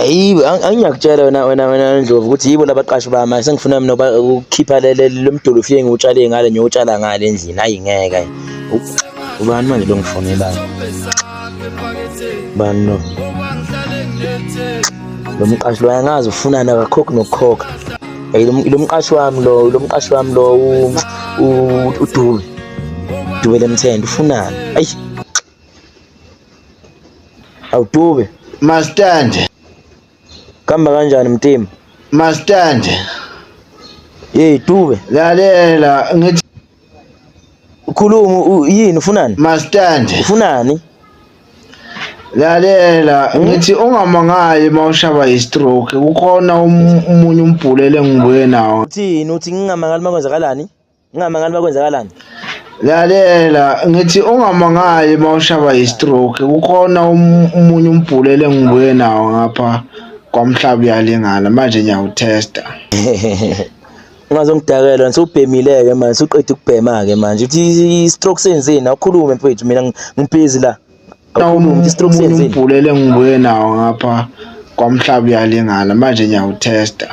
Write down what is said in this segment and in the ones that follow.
Ayi, angiyakutshela wena Ndlovu ukuthi yibo labaqashi bami. Sengifuna mina ukukhipha lo mdolofiya engiwutshale ngale, ngiyowutshala ngale endlini. Hayi ngeke, hayi. Ubani manje lo ngifonelayo? Ubani lo? Lo mqashi lo angazi ufunani, akakhokhi nokukhokha. Hey, lo mqashi wami lo, lo mqashi wami lo uDube. Dube lemthende ufunani? Ayi. Awudube. Mastandi. Kamba kanjani mtima? Mastandi. Hey Dube. Lalela ngithi Khuluma, yini ufunani? Mastandi. Ufunani? Lalela ngithi ungamangali mawushaba i-stroke, kukhona omunye umbhulele engibuye nawo. Uthini? Uthi ngingamangali makwenzakalani? Ngingamangali makwenzakalani? Lalela ngithi ungamangali mawushaba i-stroke, kukhona omunye umbhulele engibuye nawo ngapha kwamhlaba uyalingana, manje ngiyawuthesta. Ungazongidakela, ngisubhemile-ke manje, suqeda ukubhema-ke manje. Uthi i-stroke senzeni? Awukhulume mfethu, mina ngibhizi la. Awukhulume, uthi i-stroke Omunye senzeni? umbhulele engibuye nawo ngapha kwamhlaba uyalingana, manje ngiyawuthesta.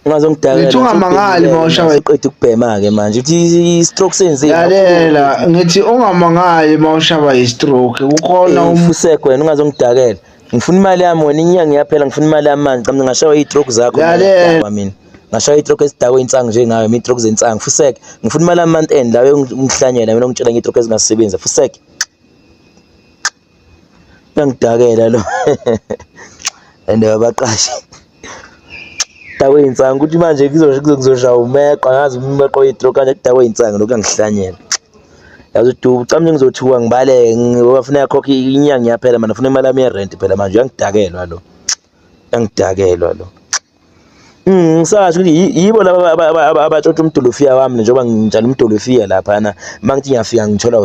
Ungazongidakela, Ngithi ungamangali ngisubhemile-ke mawushaba manje, suqeda ukubhema-ke manje. Uthi i-stroke senzeni? Lalela ngithi ungamangali mawushaba i-stroke, kukhona Fusek wena, ungazongidakela. Ngifuna imali yami wena, inyanga iyaphela, ngifuna imali yami manje. Cha, ngashawa iy'stroke zakho mina, Lalela. ngiyadakwa mina. Ngashawa iy'stroke ezidakwe insangu njengawe, mina iy'stroke zensangu. Fusek, ngifuna imali yami month end la, ungihlanyela mina, ungitshela ngey'stroke ezingasebenzi. Fusek. Uyangidakela lo. And abaqashi. Dakwe insangu ukuthi manje kuzoshaya umeqo, angazi umeqo we-stroke kanje, kudakwe insangu lokhu yangihlanyela. Yazi uDube, ucambe ngizothuka ngibaleke, ngoba funa yakhokha inyanga iyaphela manje, ufuna imali yami ye-rent phela manje, uyangidakelwa lo. Uyangidakelwa lo. Ngisasho ukuthi yibo laba abatshontsha umdolofiya wami, njengoba ngitshala umdolofiya laphana, uma ngithi ngiyafika ngithola.